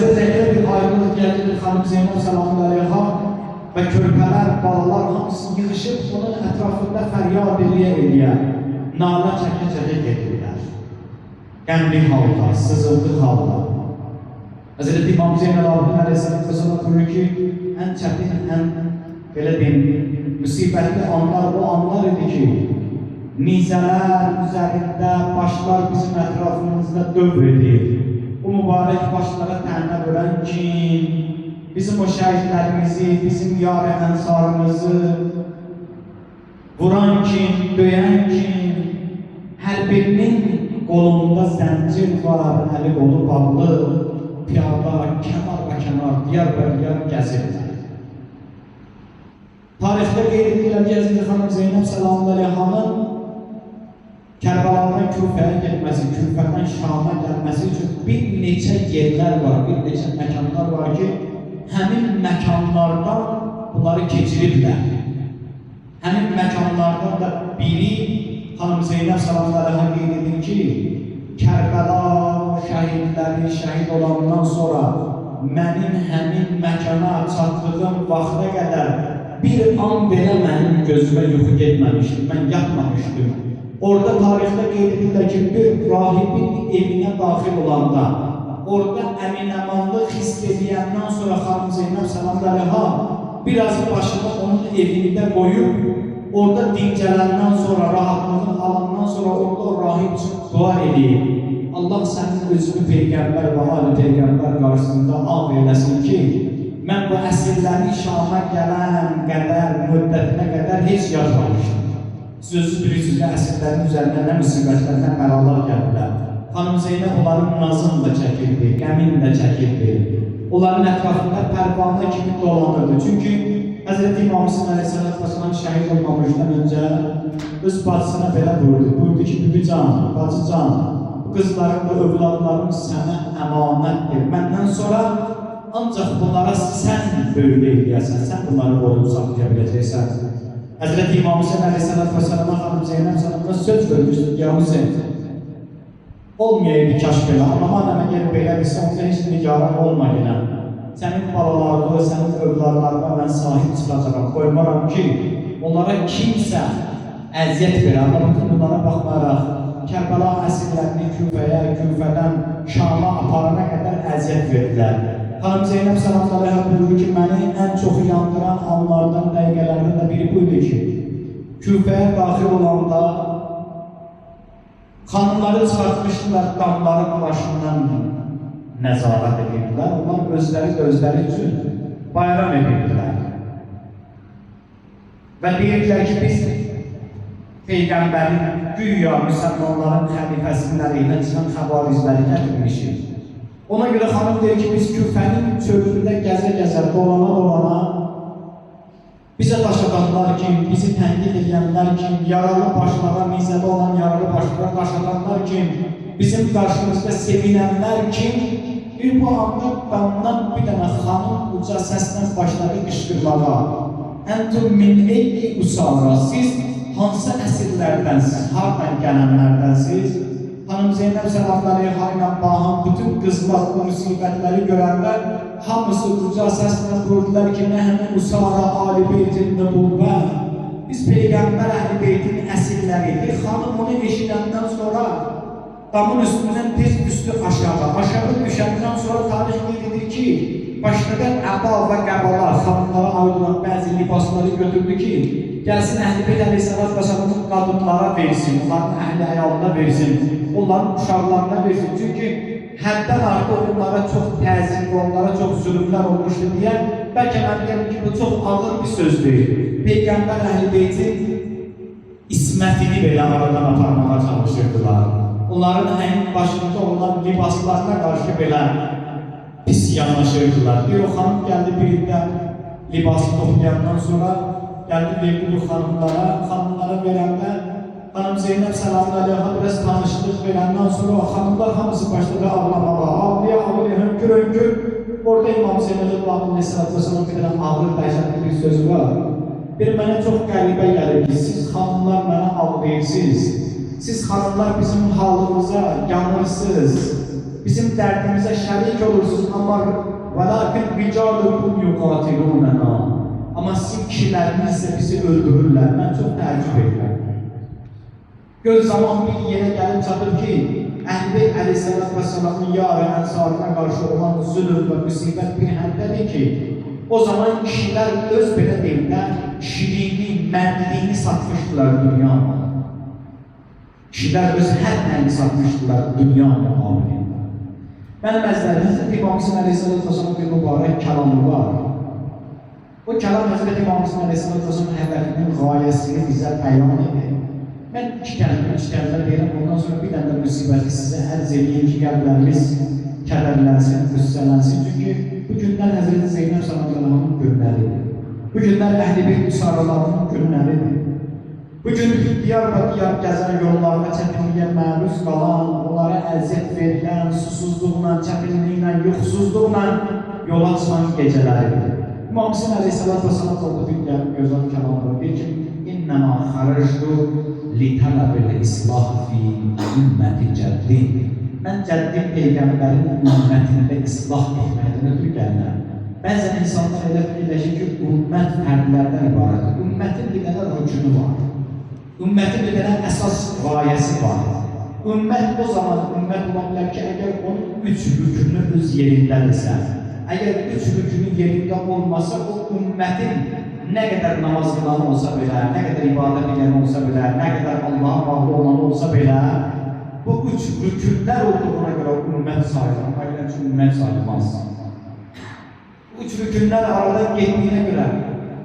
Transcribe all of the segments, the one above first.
Həzrət Əliyə bir ayrılıq gəlir, xanım Zeynəb salamı əleyha və körpələr, balalar hamısı yığışıb onun ətrafında fəryad eləyə-eləyə, nalə çəkə-çəkə gedirlər. Qəmli halda, sızıldı halda. Həzrət İmam Zeynəl Abidin əleyhissalam vesselam buyurur ki, ən çətin, ən belə deyim, müsibətli anlar o anlar idi ki, nizələr üzərində, başlar bizim ətrafımızda dövr edir. O mübarək başlara tənə verən kim, bizim o şəhidlərimizi, bizim yar-ı ənsarımızı vuran kim, döyən kim, hər birinin qolunda zəncir var, əli qolu bağlı, piyada kənar və kənar, diyar və diyar gəzirlər. Tarixdə qeyd edirlər ki, Əziz xanım Zeynəb salamı əleyhanın Kərbəladan Küfəyə getməsi, Küfədən Şama gəlməsi üçün bir neçə yerlər var, bir neçə məkanlar var ki, həmin məkanlardan bunları keçiriblər. Həmin məkanlardan da biri xanım Zeynəb salamı əleyha qeyd edir ki, Kərbəla şəhidləri şəhid olandan sonra mənim həmin məkana çatdığım vaxta qədər bir an belə mənim gözümə yuxu getməmişdi, mən yatmamışdım. Orada tarixdə qeyd edirlər ki, bir rahibin evinə daxil olanda, orada əmin-əmanlıq hiss edəndən sonra xanım Zeynəb salamı əleyha biraz başını onun evində qoyub, orada dincələndən sonra, rahatlığını alandan sonra orada o rahib üçün dua edib. Allah sənin özünü Peyğəmbər və ali Peyğəmbər qarşısında ağ eləsin ki, mən bu əsirlərin Şama gələn qədər, müddətinə qədər heç yatmamışdım. Siz özünüz bilirsiniz ki, əsirlərin üzərinə nə müsibətlər, nə bəlalar gəldilər. Xanım Zeynəb onların nazını da çəkirdi, qəmini də çəkirdi. Onların ətrafında pərvanə kimi dolanırdı. Çünki Həzrəti İmam Hüseyn əleyhissalam vesselam şəhid olmamışdan öncə öz bacısına belə buyurdu. Buyurdu ki, bibican, bacıcan, bu qızların, bu övladlarım sənə əmanətdir. Məndən sonra ancaq bunlara sən böyük eləyəsən, sən bunları qoruyub saxlaya biləcəksən. Həzrəti İmam Hüseyn əleyhissalam vesselama xanım Zeynəb salamına söz vermişdi ki, ya Hüseyn, olmayaydı kaş belə, amma madəm əgər belədirsə, onda heç nigaran olma yenə. Sənin balalarına, sənin övladlarına mən sahib çıxacağam, qoymaram ki, onlara kimsə əziyyət verə. Amma bütün bunlara baxmayaraq, Kərbəla əsirlərini Küfəyə, Küfədən Şama aparana qədər əziyyət verdilər. Xanım Zeynəb salamı əleyha buyurur ki, məni ən çox yandıran anlardan, dəqiqələrdən də biri buydu ki, Küfəyə daxil olanda xanımları çıxartmışdılar, damların başından nəzarət edirdilər. Onlar özləri də özləri üçün bayram edirdilər. Və deyirdilər ki, biz Peyğəmbərin, güya müsəlmanların xəlifəsinin əleyhinə çıxan xəvarizləri gətirmişik. Ona görə xanım deyir ki, biz Küfənin çölündə gəzə-gəzə, dolana-dolana bizə daş atanlar kim, bizi tənqid edənlər kim, yaralı başlara, nizədə olan yaralı başlara daş atanlar kim, bizim qarşımızda sevinənlər kim, bir bu anda damdan bir dənə xanım uca səslə başladı qışqırmağa. Əntum min eyyi usara, siz hansı əsirlərdənsiniz, hardan gələnlərdənsiniz? Xanım Zeynəb salamı əleyha ilə baham bütün qızlar bu müsibətləri görəndə hamısı uca səslə buyurdular ki, nəhnu usara ali beytin nübüvvə. Biz Peyğəmbər əhl-i beytin əsirləriydik. Xanım onu eşidəndən sonra damın üstündən tez düşdü aşağı. Aşağı düşəndən sonra tarix qeyd edir ki, başladı əba və qəbalar, xanımlara aid olan bəzi libasları götürdü ki, gəlsin Əhl-i Beyt əleyhissalam vesselamın qadınlara versin, onların əhl-i əyalına versin, onların uşaqlarına versin. Çünki həddən artıq onlara çox təzyiq, onlara çox zülmlər olmuşdu deyə, bəlkə mən deyirəm ki, bu çox ağır bir sözdür. Peyğəmbər Əhl-i Beytin ismətini belə aradan aparmağa çalışırdılar. Onların ən başında olan libaslarına qarşı belə pis yanaşırdılar. Bir o xanım gəldi birində libası toplayandan sonra gəldi verdi bu xanımlara. Xanımlara verəndə xanım Zeynəb salamı əleyha biraz tanışlıq verəndən sonra o xanımlar hamısı başladı ağlamağa. Ağlaya ağlaya hönkür hönkür. Orada İmam Zeynəl əleyhissalatu vesselam bir dənə ağır dəhşətli bir sözü var. Bir mənə çox qəribə gəlir ki, siz xanımlar mənə ağlayırsınız. Siz xanımlar bizim halımıza yanırsınız. Bizim dərdimizə şərik olursunuz, amma vəlakin ricalukum yuqatilunana. Amma sizin kişiləriniz isə bizi öldürürlər. Mən çox təəccüb edirəm. Gör zaman bir yerə gəlib çatır ki, Əhl-i Beyt əleyhissalatü vesselamın yarı ənsarına qarşı olan zülm və müsibət bir həddədir ki, o zaman kişilər öz belə deyim də, kişiliyini, mərdliyini satmışdılar dünya malı. Kişilər öz hər nəyini satmışdılar dünya müqabilində. Mənim əzizlərim, Həzrət İmam Hüseyn əleyhissalatü vesselam bir mübarək kəlamı var. O kəlam Həzrət İmam Hüseyn əleyhissalatü vesselamın hədəfinin qayəsini bizə bəyan edir. Mən iki kəlmə, üç kəlmə deyirəm, ondan sonra bir dənə də müsibəti sizə ərz edeyim ki, qəlblərimiz kədərlənsin, qüssələnsin. Çünki bu günlər Həzrəti Zeynəb sallallahu günləridir. Bu günlər Əhl-i Beyt üsaralarının günləridir. Bu gün diyar və diyar gəzən yollarda çətinliyə məruz qalan, onlara əziyyət verilən, susuzluqla, çətinliklə, yuxusuzluqla yola çıxan gecələridir. İmam Hüseyn əleyhissalatü vesselam orada bir gözəl kəlam var. Deyir ki, İnnəmə xarajtu li tələbil islah fi ümməti cəddi. Mən cəddim peyğəmbərin ümmətində islah etməkdən ötürü gəlirəm. Bəzən insanlar elə fikirləşir ki, ümmət fərdlərdən ibarətdir. Ümmətin bir dənə rükünü var. Ümmətin bir dənə əsas qayəsi var. Ümmət o zaman ümmət ola bilər ki, əgər onun üç rükünü öz yerindədirsə, əgər üç rükünü yerində olmasa, o ümmətin nə qədər namaz qılan olsa belə, nə qədər ibadət edən olsa belə, nə qədər Allaha bağlı olan olsa belə, bu üç rükünlər olduğuna görə ümmət sayılır. Amma elə üçün ümmət sayılmaz. Bu üç rükünlər aradan getdiyinə görə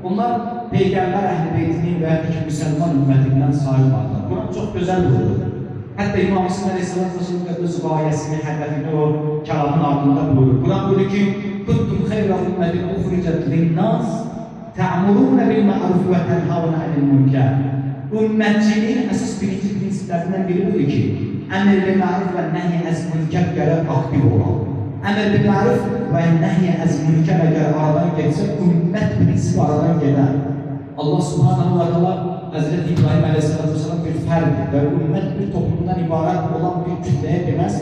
onlar Peyğəmbər Əhl-i Beytinin və ya ki, müsəlman ümmətindən sayılmadılar. Quran çox gözəl buyurur. Hətta İmam Hüseyn əleyhissalatü vesselam öz qayəsini, hədəfini o kəlamın ardında buyurur. Quran buyurur ki, Kuntum xeyra ümmətin uxricət linnas tə'muruna bil ma'ruf və tənhavuna anil münkər. Ümmətçiliyin əsas birinci prinsiplərindən biri budur ki, əmr bil ma'ruf və nəhy əz münkər gərək aktiv olaq. Əmr bil ma'ruf və nəhy əz münkər əgər aradan getsə, ümmət prinsipi aradan gedər. Allah subhanahu və teala Həzrəti İbrahim əleyhissalatü vesselam bir fərddir və ümmət bir toplumdan ibarət olan bir kütləyə deməz.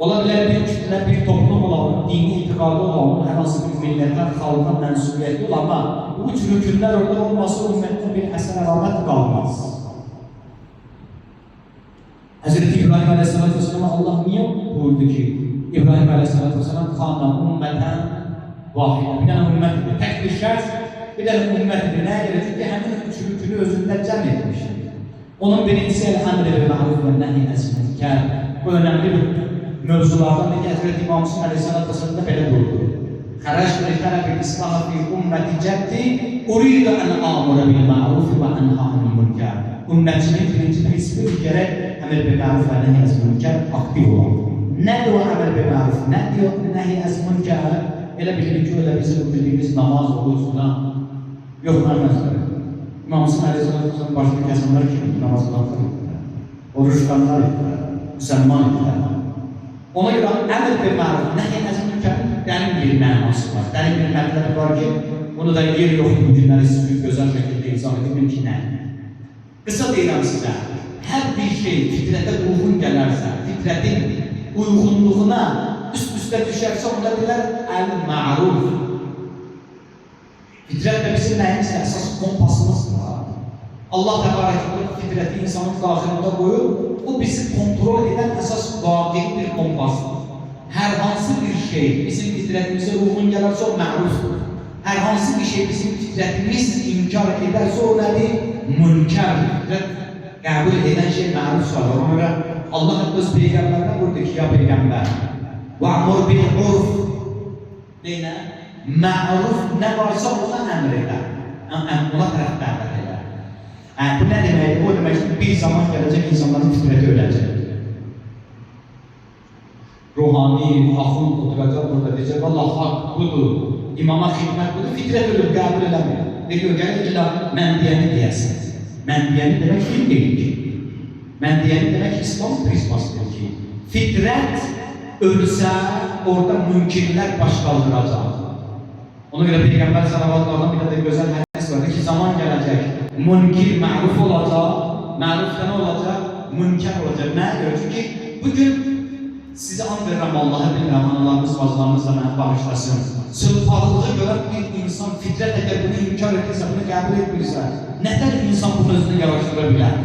Ola bilər bir kütlə, bir toplum olan, dini itiqadı olan, hər hansı bir millətə, xalqa mənsubiyyəti olan, amma bu üç rükünlər orada olmasa ümmətdə bir əsər əlamət qalmaz. Həzrəti İbrahim əleyhissalatü vesselam Allah niyə buyurdu ki, İbrahim əleyhissalatü vesselam kana ümmətən vahidə, bir dənə ümmət idi, tək bir şəxs, bir dənə ümmət idi. Nəyə görə? Çünki həmin üç rükünü özündə cəm etmişdir. Onun birincisi əl-əmr bil ma'ruf və nəhy əz münkər. Bu önəmli bir mövzulardan ki, Həzrəti İmam Hüseyn əleyhissalatü vesselam da belə buyurdu. Xərəctu li tələbil islah fi ümməti cəddi, uridu ən amura bil ma'ruf və ənha anil münkər. Ümmətçinin birinci prinsipi gərək əmr bil ma'ruf və nəhy əz münkər aktiv olan. Nədir o əmr bil ma'ruf? Nədir o nəhy əz münkər? Elə bilirik ki, elə bizim bildiyimiz namaz, oruc filan. Yox, mənim əzizlərim. İmam Hüseyn əleyhissalatü vesselam başını kəsənlər kim idi? Namaz qılanlar idilər. Oruc tutanlar idilər. Müsəlman idilər. Ona görə əmr bil ma'ruf, nəhy əz münkərin dərin bir mənası var. Dərin bir mətləbi var ki, bunu da yer yoxdur bu günləri sizin gözəl şəkildə izah edim ki, nə? Qısa deyirəm sizə, hər bir şey fitrətə uyğun gələrsə, fitrətin uyğunluğuna üst-üstə düşərsə, onda deyilər əl-ma'ruf. Fitrət də bizim nəyimizdir? Əsas kompasımızdır. Allah təbarək və fitrəti insanın daxilində qoyur, o bizi kontrol edən əsas vaqi bir kompasdır. Hər hansı bir şey bizim fitrətimizə uyğun gələrsə, o ma'rufdur. Hər hansı bir şey bizim fitrətimiz inkar edərsə, o nədir? Münkərdir. Fitrət qəbul edən şey ma'ruf sayılır. Ona görə Allah öz peyğəmbərinə buyurdu ki, ya peyğəmbər, və'mur bil urf. Deyinə, ma'ruf nə varsa ona əmr edər. Ona tərəf dəvət edər. Bu nə deməkdir? O deməkdir ki, bir zaman gələcək insanların fitrəti öləcək. Ruhani, axund oturacaq burada deyəcək, vallah haqq budur, imama xidmət budur, fitrət ölür, qəbul eləmir. Deyir, gələk ki, mən deyəni deyəsən. Mən deyəni demək din deyil ki. Mən deyəni demək İslam prizmasıdır ki, fitrət ölsə, orada münkirlər baş qaldıracaq. Ona görə Peyğəmbər salavatlardan bir də gözəl hədis vardır ki, zaman gələcək, münkir məruf olacaq, məruf da nə olacaq? Münkər olacaq. Nəyə görə? Çünki bugün Sizə and verirəm, Allahı bilmirəm, analarımız, bacılarımız da məni bağışlasın. Çılpaqlığı görən bir insan fitrət əgər bunu inkar edirsə, bunu qəbul etmirsə, nətər insan bunu özünə yaraşdıra bilər?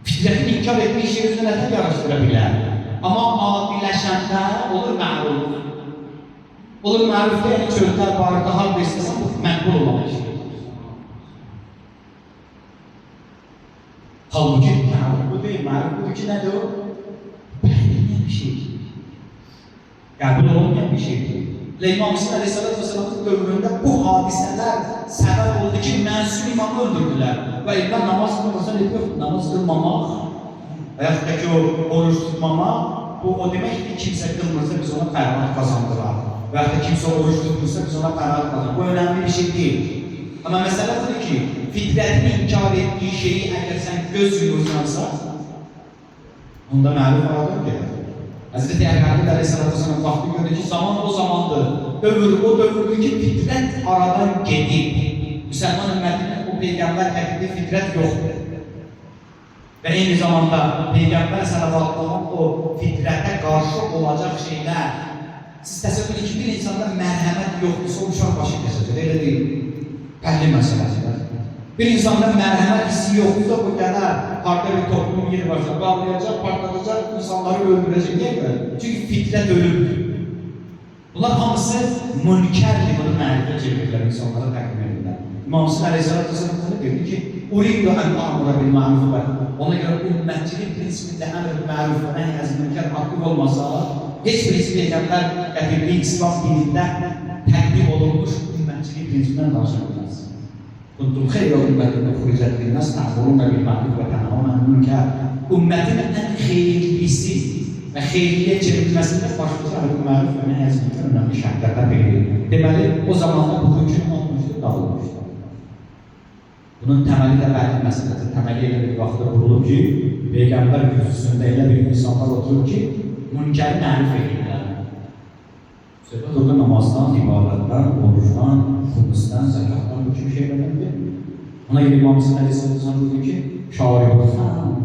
Fitrətin inkar etdiyi şey özünə nətər yaraşdıra bilər? Amma adiləşəndə olur məruf. Olur məruf deyil, çöldə, barıda, harada istəsən, bu məqbul olan bir şey. Halbuki məruf bu deyil, məruf budur ki, nədir o? Bəyənilməyən bir şeydir. Qəbul olunmayan bir şeydir. Elə İmam Hüseyin Əleyhissalatu vesselamın dövründə bu hadisələr səbəb oldu ki, məsum imamı öldürdülər. Və İmam namaz qılmasa nə yox, namaz qılmamaq və yaxud da ki, o oruç tutmamaq, bu o deməkdir ki, kimsə qılmırsa biz ona bəraət qazandıraq. Və yaxud da kimsə oruç tutmursa biz ona bəraət qazandıraq. Bu önəmli bir şey deyil. Amma məsələ budur ki, fitrətin inkar etdiyi şeyi əgər sən göz yumursansa, onda məruf aradan gedir. Həzrəti Əli Əleyhissalatu vesselam baxdı, gördü ki, zaman o zamandır, dövr o dövrdür ki, fitrət aradan gedib. Müsəlman ümmətinin o peyğəmbər gətirdiyi fitrət yoxdur. Və eyni zamanda peyğəmbər salavatlarının o fitrətə qarşı olacaq şeylər. Siz təsəvvür edin ki, bir insanda mərhəmət yoxdursa, o uşaq başı kəsəcək, elə deyil. Pəhli məsələsidir. Bir insanda mərhəmət hissi yoxdursa, bu gələr, harda bir toplum yeri varsa, bağlayacaq, partladacaq, insanları öldürəcək. Niyə görə? Çünki fitrət ölübdür. Bunlar hamısı münkərdir, bunu mərifə çevirirlər, insanlara təqdim edirlər. İmam Hüseyin Əleyhissalatu vesselam bunu deyirdi ki, Uridu ən amura bil ma'ruf və ona görə ümmətçilik prinsipində əmr bil ma'ruf və nəhy əz münkər aktiv olmasa, heç birisi peyğəmbər gətirdiyi İslam dinində təqdim olunmuş ümmətçilik prinsipindən danışa bilməz. Kuntum xeyra ümmətin uxricət linnas ta'muruna bil ma'ruf və tenhavuna anil münkər. Ümmətin ən xeyirlisi və xeyirliyə çevrilməsində başlıca əmr bil ma'ruf və nəhy əz münkər önəmli şərtlərdən biridir. Deməli, o zamanda bu hökm olmuşdur, dağılmışdır. Bunun təməli də bəlli məsələdir. Təməli elə bir vaxtda qurulub ki, Peyğəmbər kürsüsündə elə bir insanlar oturub ki, münkəri mərif edirlər. Söhbət orada namazdan, ibadətdən, orucdan, xümusdan, zəkatdan bu kimi şeylərdən deyil. Ona görə İmam Hüseyin Əleyhissalatu buyurdu ki, şaribul xamr.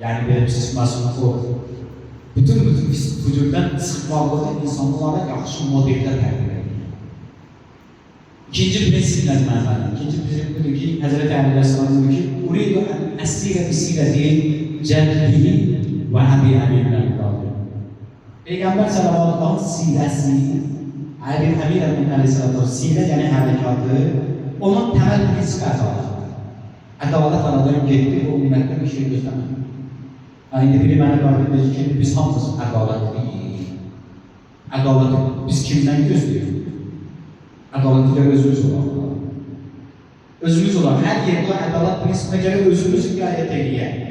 Yəni belə pis məsələn o bütün pis fücurdan çıxmaqlığı insanlara yaxşı modellər təqdim edir. İkinci prinsip nədir mənim əlim? İkinci prinsip budur ki, Həzrəti Əli Əleyhissalam buyurdu ki, Uridu ən əsirə bisirəti cəddihi və əbi əbi Əbi. Peyğəmbər sallallahu sirəsi, Əli Əmir Əleyhissalam sirə, yəni hərəkatı, onun təməl prinsipi ədalətdir. Ədalət aradan getdi, o ümmətdən bir şey gözləmədi. Yəni, indi biri mənə qarşı deyir ki, biz hamımız ədalətliyik. Ədaləti biz kimdən gözləyirik? Ədaləti gərək özümüz olaq. Özümüz olaq. Hər yerdə o ədalət prinsipinə gərək özümüz riayət eləyək.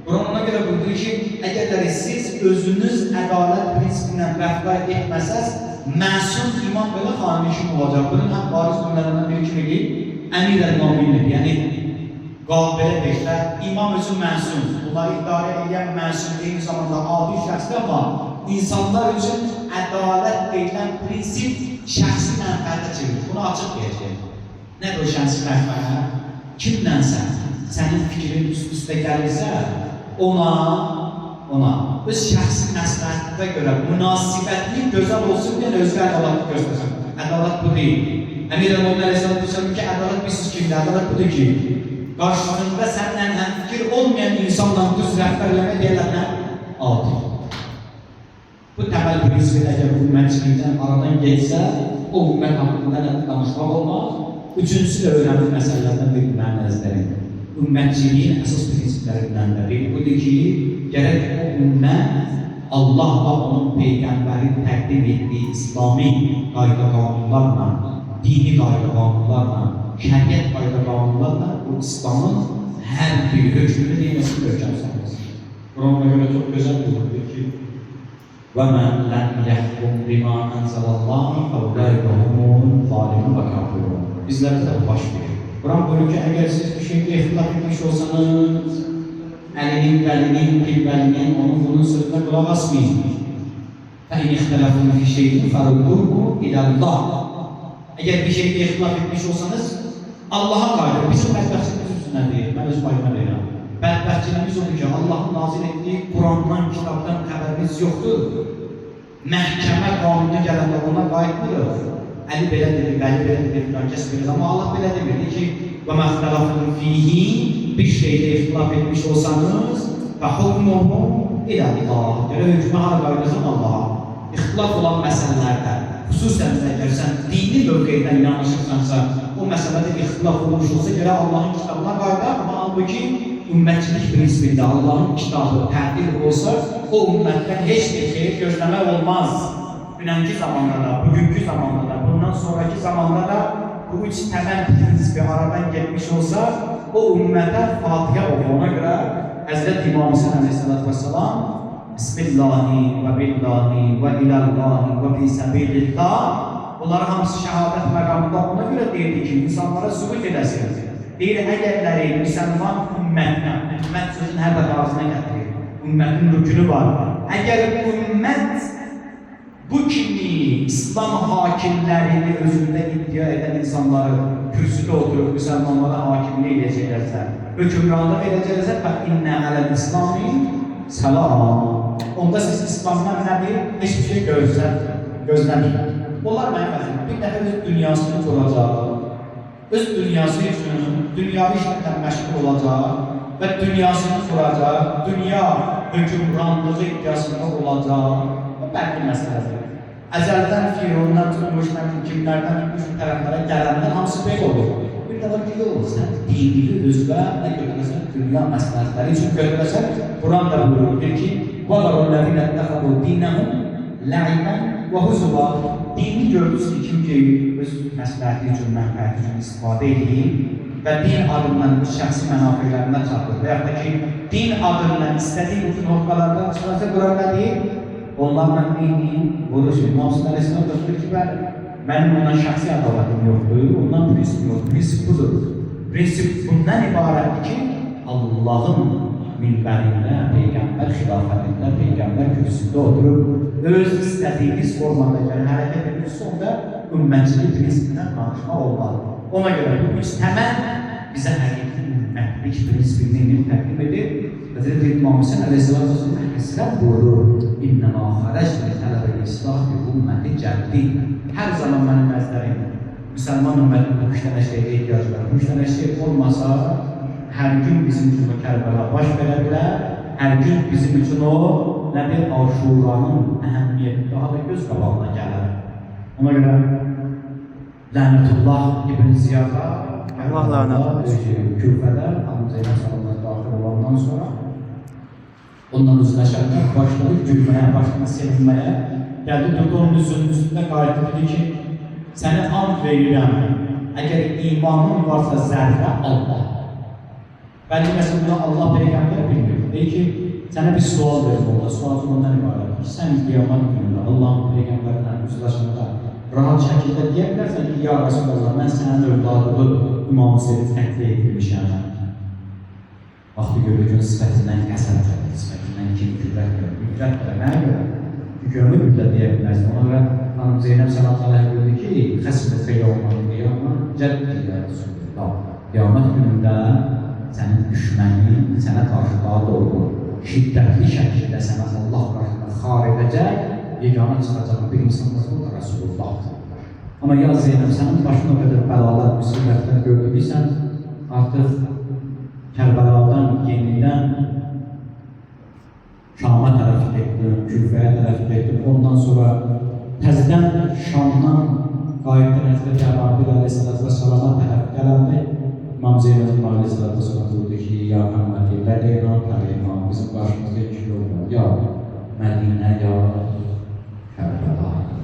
Quran ona görə buyurur ki, əgər siz özünüz ədalət prinsipindən rəftar etməsəz, məsum imam belə xanişin olacaq. Bunun ən bariz nümunələrindən biri kim idi? Əmir əl-Möminin. Yəni, belə deyək də, imam özü məsum, bunları idarə edən məsum, eyni zamanda adi şəxsdir, amma insanlar üçün ədalət deyilən prinsip şəxsi mənfəətə çevirir. Bunu açıq deyəcəyim. Nədir o şəxsi mənfəət? Kimlənsə sənin fikrin üst-üstə gəlirsə, ona öz şəxsi məsləhətinə görə münasibətli gözəl olsun deyə özünə ədalətli göstərsin. Ədalət bu deyil. Əmir əl-Möminin Əleyhissalatu vesselam ki, ədalət bilirsiniz kimdir? Ədalət budur ki, qarşısında səninlə həmfikir olmayan insanla düz rəftar eləmək deyirlər nə? Adil. Bu təməl prinsip əgər ümmətçilikdən aradan getsə, o ümmət haqqında nə danışmaq olmaz. Üçüncüsü də önəmli məsələlərdən biri mənim nəzərimdə. Ümmətçiliyin əsas prinsiplərindən də biri budur ki, gərək o ümmət Allah və onun peyğəmbərin təqdim etdiyi İslami qayda qanunlarla, dini qayda qanunlarla, şəriət qayda qanunlarla bu İslamın hər bir hökmünü neyləsin, möhkəm saxlasın. Quran ona görə çox gözəl buyurur ki, وَمَنْ لَمْ يَحْكُمْ بِمَا أَنْزَلَ اللّٰهُ فَاُولَٰئِكَ هُمُ الظَّالِمُونَ وَكَافِرُونَ. Bizlərdə də bu baş verir. Quran buyurur ki, əgər siz bir şeydə ixtilaf etmiş olsanız, Əlinin, Vəlinin, Pirvəlinin, onun bunun sözünə qulaq asmayın. فَاِنْ اِخْتَلَفُوا فِي شَيْءٍ فَرُدُّوهُ اِلَى اللّٰهِ. Əgər bir şeydə ixtilaf etmiş olsanız, Allaha qayıdın. Bizim bədbəxtliyimiz üstündən deyil, mən öz payıma deyirəm. Bədbəxtçiliyimiz odur ki, Allahın nazil etdiyi Qurandan, kitabdan xəbərimiz yoxdur. Məhkəmə qanunu gələndə ona qayıtmırıq. Əli belə dedi, Vəli belə dedi, filan kəs belə dedi. Amma Allah belə demir ki, və məxtəlafun fihi, bir şeydə ixtilaf etmiş olsanız, və hukmuhu ilallah. Görə hökmü hara qayıdırsan Allaha. İxtilaf olan məsələlərdə, xüsusən də əgər sən dini mövqeydən yanaşırsansa, o məsələdə ixtilaf olmuş olsa, görə Allahın kitabına qayıdar, amma halbuki ümmətçilik prinsipində Allahın kitabı tətil olsa, o ümmətdən heç bir xeyir gözləmək olmaz. Dünənki zamanda da, bugünkü zamanda da, bundan sonraki zamanda da bu üç təməl prinsipi aradan getmiş olsa, o ümmətə Fatihə oxu. Ona görə Həzrət İmam Hüseyin əleyhissalatu vesselam Bismillahi və billahi və ilallahi və fi səbilillah, bunların hamısı şəhadət məqamında ona görə deyirdi ki, insanlara sübut edəsin. Deyir, əgərləri müsəlman ümmətinə, ümmət sözünü hər dəfə ağzına gətirir, ümmətin rükünü var. Əgər ümmət bu kimi İslam hakimlərini özündə iddia edən insanları kürsüdə oturub müsəlmanlara hakimlik edəcəklərsə, hökmranlıq edəcəklərsə, fə innə aləl İslami səlam. Onda siz İslamdan nədir? Heç bir şey gözləmirlər. Onlar mənim vəzifəm. Bir dəfə öz dünyasını quracaq, öz dünyası üçün dünyavi işlərlə məşğul olacaq və dünyasını quracaq, dünya hökmranlığı iddiasında olacaq. Bu bəlli məsələdir. Əzəldən Firondan tutmuş, kimlərdən tutmuş, tərəflərə gələnlər hamısı belə olur. Bir də var ki, yox, sən dinini özünə nə götürəsən, dünya məsləhətləri üçün götürəsən. Quran da buyurur ki, وَذَرُوا الَّذِينَ اتَّخَذُوا دِينَهُمْ لَعِبًا وَهُزُوًا. Dini gördünüz ki, kim ki öz məsləhəti üçün, mənfəəti üçün istifadə edir və din adından öz şəxsi mənafelərinə çatır və yaxud da ki, din adından istədiyi bütün noktalardan çıxarsa, Quran nə deyir? Onlarla dini vuruşur. İmam Hüseyin əleyhissalam da deyir ki, bəli, mənim ondan şəxsi ədalətim yoxdur, ondan prinsip yoxdur. Prinsip budur. Prinsip bundan ibarətdir ki, Allahın minbərində, Peyğəmbər xilafətində, Peyğəmbər kürsüsündə oturub öz istədiyiniz formada gəlir, hərəkət edirsə, onda ümmətçilik prinsipindən danışmaq olmaz. Ona görə bu üç təməl bizə həqiqi ümmətlik prinsipini təqdim edir. Həzrət İmam Hüseyin əleyhissalam həsrət buyurur: İnnəmâ xərəctü li tələbil islah bi ümməti cəddi. Hər zaman mənim nəzərim müsəlman ümmətinin bu üç dənə şeyə ehtiyacı var. Bu üç dənə şey olmasa, hər gün bizim üçün o Kərbəla baş verə bilər, hər gün bizim üçün o nədir? Aşuranın əhəmiyyəti daha da göz qabağına gələr. Ona görə Lənətullah İbn Ziyada Allah lənət etsin. Küfədə Xanım Zeynəb salamlar daxil olandan sonra ondan üzləşəndə başladı gülməyə, başladı sevinməyə. Gəldi durdu onun üzünün üstündə qayıtdı, dedi ki, səni and verirəm, əgər imanın varsa zərrə Allah. Bəli, məsələn, buna Allah Peyğəmbər bilmir. Deyir ki, sənə bir sual verir orada, sualın ondan ibarətdir ki, sən qiyamət günündə Allahın Peyğəmbərlə üzləşəndə rahat şəkildə deyə bilərsən ki, ya Rəsulullah, mən sənin övladını İmam Hüseyni qətl etmişəm. Vaxtı görür ki, sifətindən qəsəb gəlir, sifətindən kin, kübrət gəlir. Nifrət gəlir, nəyə görə? Görünür də deyə bilərsən. Ona görə Xanım Zeynəb səlam əleyh buyurdu ki, xəsmətə yevmal qiyamə cəddi ya Rəsulullah. Qiyamət günündə sənin düşmənin sənə qarşı daha doğru şiddətli şəkildə sənə Allah qarşısında xar edəcək, yeganə çıxacaq bir insan varsa, o da Rəsulullahdır. Amma ya Zeynəb, sənin başına o qədər bəlalar, müsibətlər gördü ki, sən artıq Kərbəladan yenidən Şama tərəf getdin, Küfəyə tərəf getdin. Ondan sonra təzədən Şamdan qayıtdın Həzrəti Əbabil əleyhissalatu vesselama tərəf gələndə İmam Zeynəb əleyhissalatu vesselam buyurdu ki, ya Məhəmməd, lədeyna tariqan, bizim qarşımızda iki yol